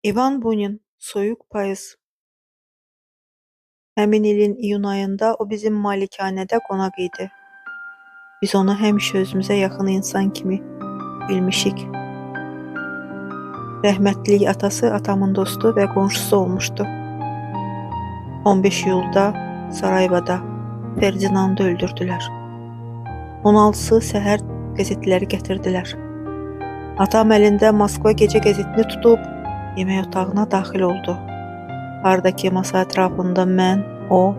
İvan Bunin, Soyuq Payız. Həmin ilin iyun ayında o bizim malikanədə qonaq idi. Biz onu həmişə özümüzə yaxın insan kimi bilmişik. Rəhmətlik atası atamın dostu və qonşusu olmuşdu. 15 iyulda Sarayevoda Ferdinandı öldürdülər. 16-sı səhər qəzetləri gətirdilər. Atam əlində Moskva gecə qəzetini tutub yemək otağına daxil oldu. Hardakı masa ətrafında mən, o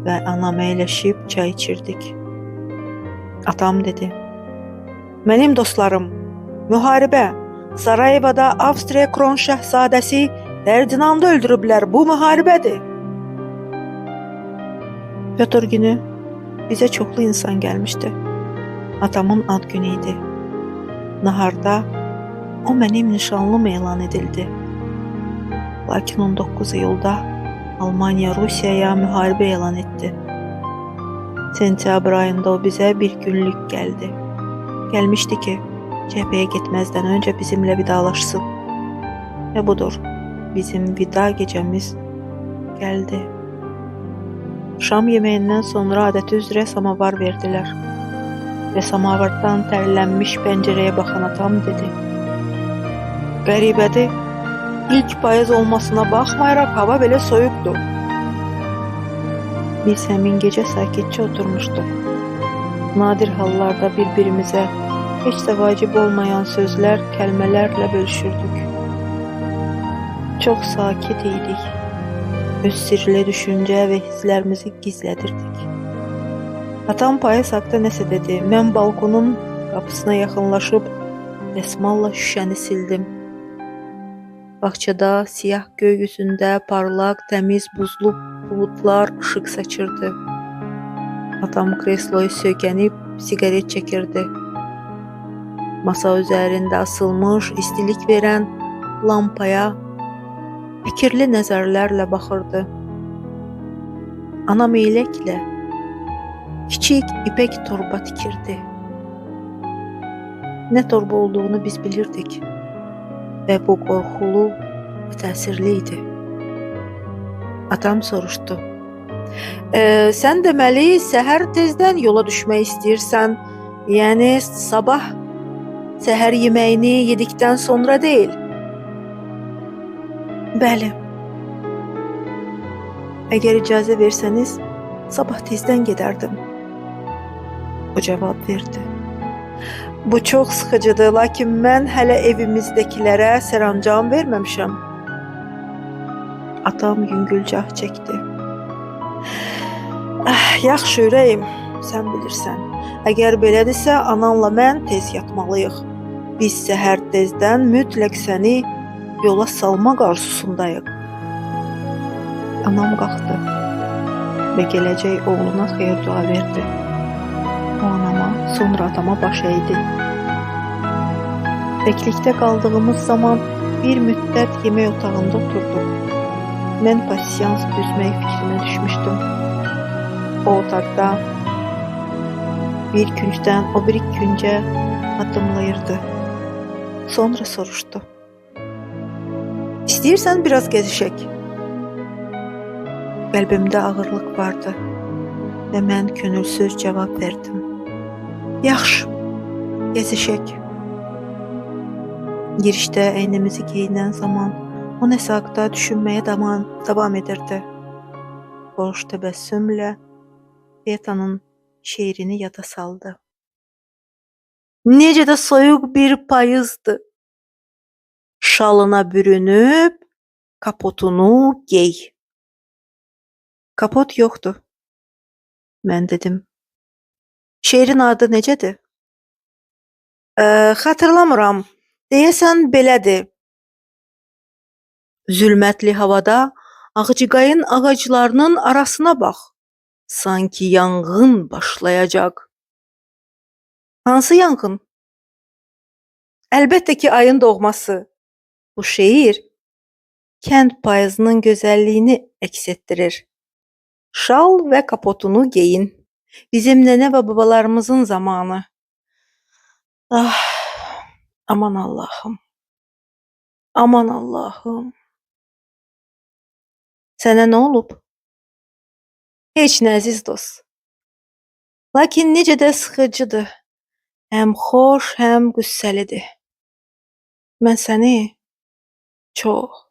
və anam əyləşib çay içirdik. Atam dedi: "Mənim dostlarım, müharibə. Sarayevoda Avstriya Kron şahzadəsi Ferdinandı öldürüblər. Bu müharibədir." Pötr günü bizə çoxlu insan gəlmişdi. Atamın ad günü idi. Naharda o mənim nişanlım elan edildi. Lakin 19 iyulda Almaniya Rusiyaya müharibə elan etdi. Sentyabr ayında o bizə bir günlük gəldi. Gəlmişdi ki, cəbhəyə getməzdən öncə bizimlə vidalaşsın. Və budur, bizim vida gecəmiz gəldi. Şam yeməyindən sonra adəti üzrə samovar verdilər. Və samovardan tərlənmiş pəncərəyə baxan atam dedi: "Qəribədir. İlk payız olmasına baxmayaraq hava belə soyuqdur." Biz həmin gecə sakitcə oturmuşduq. Nadir hallarda bir-birimizə heç də vacib olmayan sözlər, kəlmələrlə bölüşürdük. Çox sakit idik. Öz sirli düşüncə və hisslərimizi gizlədirdik. Atam payız haqda nəsə dedi. Mən balkonun qapısına yaxınlaşıb dəsmalla şüşəni sildim. Bağçada siyah göy üzündə parlaq, təmiz buzlu buludlar işıq saçırdı. Atam kresloya söykənib siqaret çəkirdi. Masa üzərində asılmış, istilik verən lampaya fikirli nəzərlərlə baxırdı. Anam eyləklə kiçik ipək torba tikirdi. Nə torba olduğunu biz bilirdik və bu qorxulu və təsirli idi. Atam soruşdu: "Sən deməli səhər tezdən yola düşmək istəyirsən, yəni sabah səhər yeməyini yedikdən sonra deyil?" "Bəli. Əgər icazə versəniz, sabah tezdən gedərdim." O cavab verdi. "Bu çox sıxıcıdır, lakin mən hələ evimizdəkilərə sərəncam verməmişəm." Atam yüngülcə ah çəkdi. "Yaxşı ürəyim, sən bilirsən. Əgər belədirsə, ananla mən tez yatmalıyıq. Biz səhər tezdən mütləq səni yola salmaq arzusundayıq." Anam qalxdı və gələcək oğluna xeyir-dua verdi. O anama, sonra atama baş əydi. Təklikdə qaldığımız zaman bir müddət yemək otağında oturduq. Mən pasiyans düzmək fikrinə düşmüşdüm. O otaqda bir küncdən o biri küncə addımlayırdı. Sonra soruşdu: "İstəyirsən biraz gəzişək?" Qəlbimdə ağırlıq vardı və mən könülsüz cavab verdim: "Yaxşı, gəzişək." Girişdə əynimizi geyinən zaman o nəsə haqda düşünməyə davam edirdi. Boş təbəssümlə Petanın şeirini yada saldı. Necə də soyuq bir payızdır. Şalına bürünüb kapotunu gey. Kapot yoxdur, mən dedim. Şeirin adı necədir? Xatırlamıram. Deyəsən belədir. Zülmətli havada ağcıqayın ağaclarının arasına bax. Sanki yanğın başlayacaq. Hansı yanğın? Əlbəttə ki, ayın doğması. Bu şeir kənd payızının gözəlliyini əks etdirir. Şal və kapotunu geyin. Bizim nənə və babalarımızın zamanı. Ah, aman Allahım. Aman Allahım. Sənə nə olub? Heç nə, əziz dost. Lakin necə də sıxıcıdır. Həm xoş, həm qüssəlidir. Mən səni çox,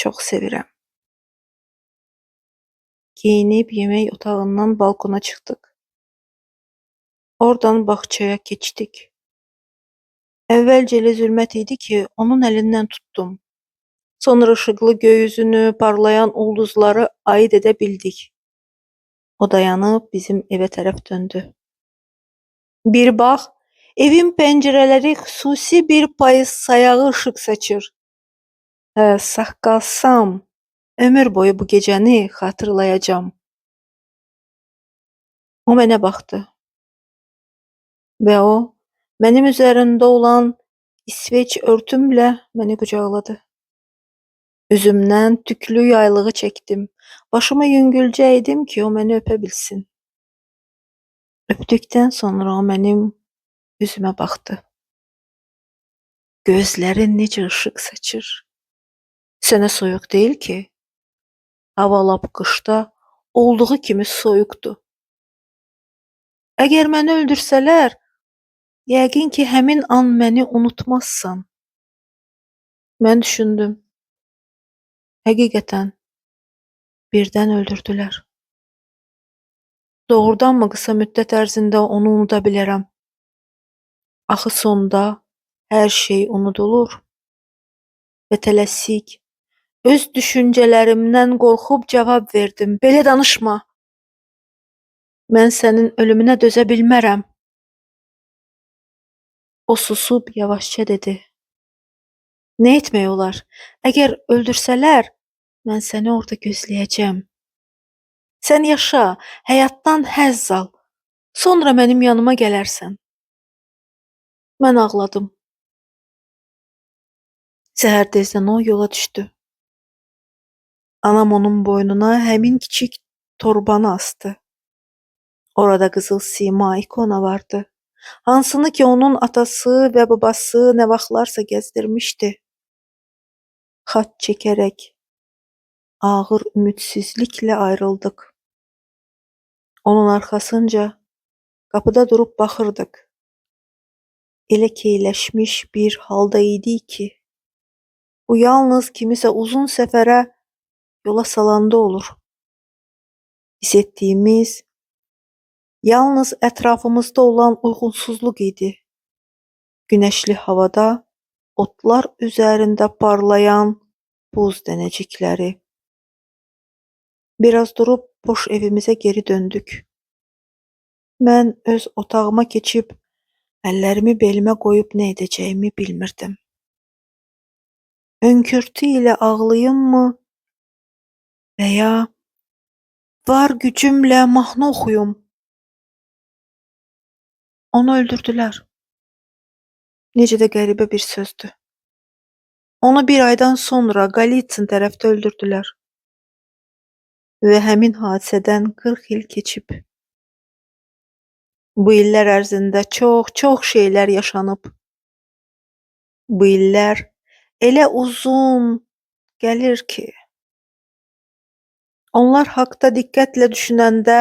çox sevirəm. Geyinib yemək otağından balkona çıxdıq. Oradan bağçaya keçdik. Əvvəlcə elə zülmət idi ki, onun əlindən tutdum. Sonra işıqlı göy üzünü, parlayan ulduzları ayırd edə bildik. O dayanıb bizim evə tərəf döndü. Bir bax, evin pəncərələri xüsusi bir payız sayağı işıq saçır. Hə, sağ qalsam, ömür boyu bu gecəni xatırlayacağam. O mənə baxdı. Və o, mənim üzərində olan İsveç örtümlə məni qucaqladı. Üzümdən tüklü yaylığı çəkdim. Başımı yüngülcə əydim ki, o məni öpə bilsin. Öpdükdən sonra o mənim üzümə baxdı. Gözlərin necə işıq saçır. Sənə soyuq deyil ki? Hava lap qışda olduğu kimi soyuqdur. Əgər məni öldürsələr, yəqin ki, həmin an məni unutmazsan. Mən düşündüm. Həqiqətən, birdən öldürdülər. Doğrudanmı qısa müddət ərzində onu unuda bilərəm? Axı sonda hər şey unudulur. Və tələsik, öz düşüncələrimdən qorxub cavab verdim. Belə danışma. Mən sənin ölümünə dözə bilmərəm. O susub yavaşca dedi. Nə etmək olar? Əgər öldürsələr, mən səni orada gözləyəcəm. Sən yaşa, həyatdan həzz al. Sonra mənim yanıma gələrsən. Mən ağladım. Səhər tezdən o yola düşdü. Anam onun boynuna həmin kiçik torbanı asdı. Orada qızıl sima ikona vardı. Hansını ki onun atası və babası nə vaxtlarsa gəzdirmişdi. Xaç çəkərək ağır ümidsizliklə ayrıldıq. Onun arxasınca qapıda durub baxırdıq. Elə keyləşmiş bir halda idik ki, bu yalnız kimisə uzun səfərə yola salanda olur. Hiss etdiyimiz yalnız ətrafımızda olan uyğunsuzluq idi. Günəşli havada otlar üzərində parlayan buz dənəcikləri. Biraz durub boş evimizə geri döndük. Mən öz otağıma keçib əllərimi belimə qoyub nə edəcəyimi bilmirdim. Hönkürtü ilə ağlayımmı və ya var gücümlə mahnı oxuyum? Onu öldürdülər. Necə də qəribə bir sözdür. Onu bir aydan sonra Qalitsin tərəfdə öldürdülər. Və həmin hadisədən 40 il keçib. Bu illər ərzində çox, çox şeylər yaşanıb. Bu illər elə uzun gəlir ki, onlar haqda diqqətlə düşünəndə,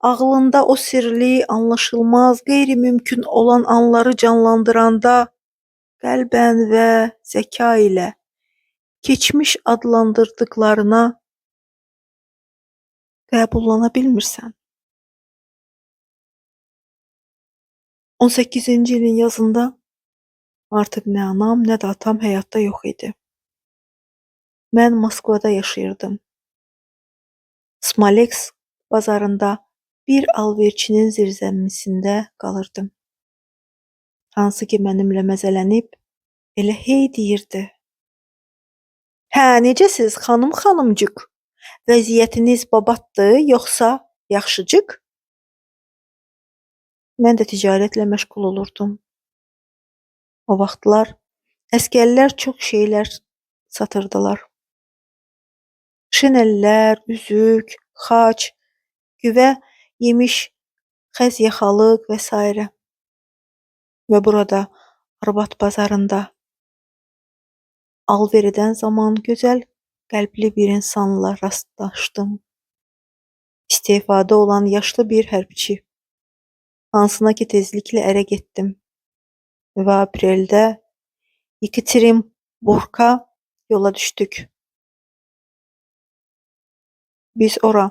ağlında o sirli, anlaşılmaz, qeyri-mümkün olan anları canlandıranda, qəlbən və zəka ilə keçmiş adlandırdıqlarına qəbullana bilmirsən. 18-ci ilin yazında artıq nə anam, nə də atam həyatda yox idi. Mən Moskvada yaşayırdım. Smolensk bazarında bir alverçinin zirzəmisində qalırdım. Hansı ki mənimlə məzələnib, elə hey deyirdi. Hə, necəsiz, xanım xanımcıq? Vəziyyətiniz babatdır, yoxsa yaxşıcıq? Mən də ticarətlə məşğul olurdum. O vaxtlar əsgərlər çox şeylər satırdılar. Şinellər, üzük, xaç, güvə yemiş, xəz yaxalıq və sairə. Və burada Arbat bazarında Alver edən zaman gözəl qəlbli bir insanla rastlaşdım. İstefada olan yaşlı bir hərbçi, hansına ki tezliklə ərə getdim və apreldə Yekaterinburqa yola düşdük. Biz ora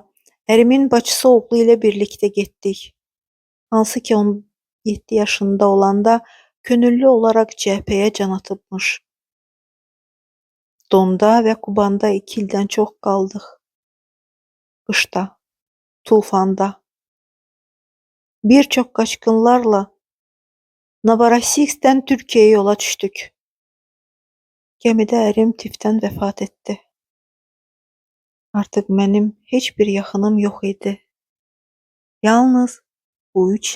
ərimin bacısı oğlu ilə birlikdə getdik, hansı ki 17 yaşında olanda könüllü olaraq cəbhəyə can atıbmış. Donda və Kubanda 2 ildən çox qaldıq. Qışda, tufanda. Bir çox qaçqınlarla Novorossiyskdən Türkiyəyə yola düşdük. Gəmidə ərim tifdən vəfat etdi. Artıq mənim heç bir yaxınım yox idi. Yalnız bu 3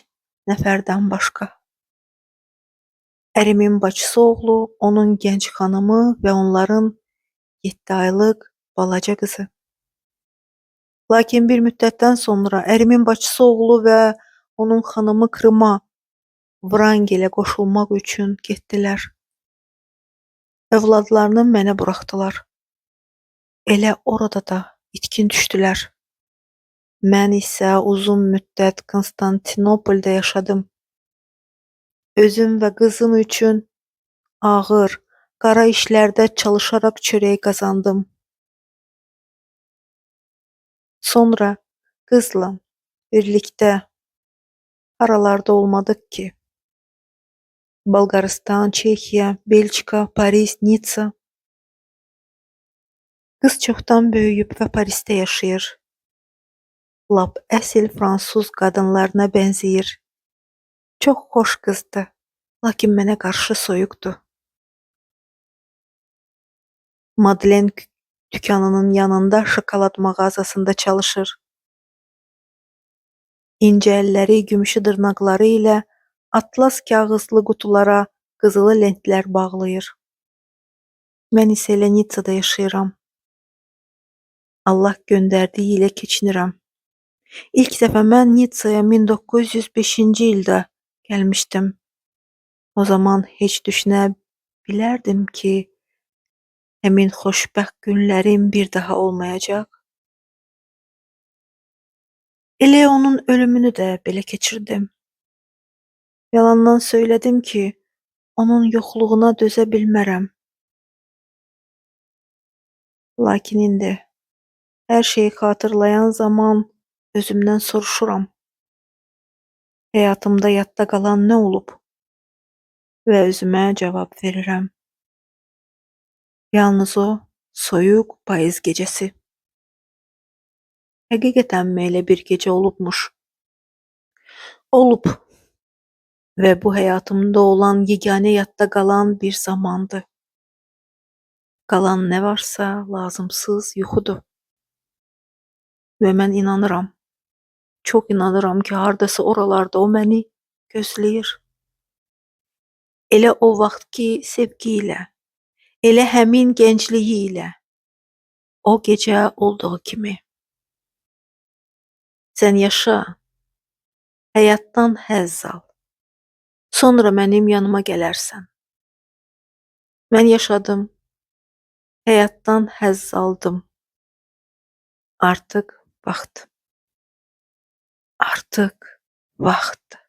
nəfərdən başqa. Ərimin bacısı oğlu, onun gənc xanımı və onların 7 aylıq balaca qızı. Lakin bir müddətdən sonra ərimin bacısı oğlu və onun xanımı Krıma, Vrangelə qoşulmaq üçün getdilər. Övladlarını mənə buraxdılar. Elə orada da itkin düşdülər. Mən isə uzun müddət Konstantinopolda yaşadım. Özüm və qızım üçün ağır, qara işlərdə çalışaraq çörək qazandım. Sonra qızla birlikdə haralarda olmadıq ki? Bolqarıstan, Çexiya, Belçika, Paris, Nitsa. Qız çoxdan böyüyüb və Parisdə yaşayır. Lap əsl fransız qadınlarına bənzəyir. Çox xoş qızdı, lakin mənə qarşı soyuqdu. Madlen dükanının yanında şokolad mağazasında çalışır. İncə əlləri, gümüşü dırnaqları ilə atlas kağızlı qutulara qızılı lentlər bağlayır. Mən isə elə Nitsada yaşayıram. Allah göndərdiyi ilə keçinirəm. İlk dəfə mən Nitsaya 1905-ci ildə gəlmişdim. O zaman heç düşünə bilərdim ki, həmin xoşbəxt günlərim bir daha olmayacaq. Elə onun ölümünü də belə keçirdim. Yalandan söylədim ki, onun yoxluğuna dözə bilmərəm. Lakin indi hər şeyi xatırlayan zaman özümdən soruşuram. Həyatımda yadda qalan nə olub? Və özümə cavab verirəm. Yalnız o soyuq payız gecəsi. Həqiqətənmi elə bir gecə olubmuş? Olub. Və bu həyatımda olan yeganə yadda qalan bir zamandı. Qalan nə varsa lazımsız yuxudur. Və mən inanıram, çox inanıram ki, hardasa oralarda o məni gözləyir. Elə o vaxt ki, sevgi ilə, elə həmin gəncliyi ilə, o gecə olduğu kimi. Sən yaşa, həyatdan həzz al. Sonra mənim yanıma gələrsən. Mən yaşadım, həyatdan həzz aldım. Artıq vaxt. Artıq vaxtdır.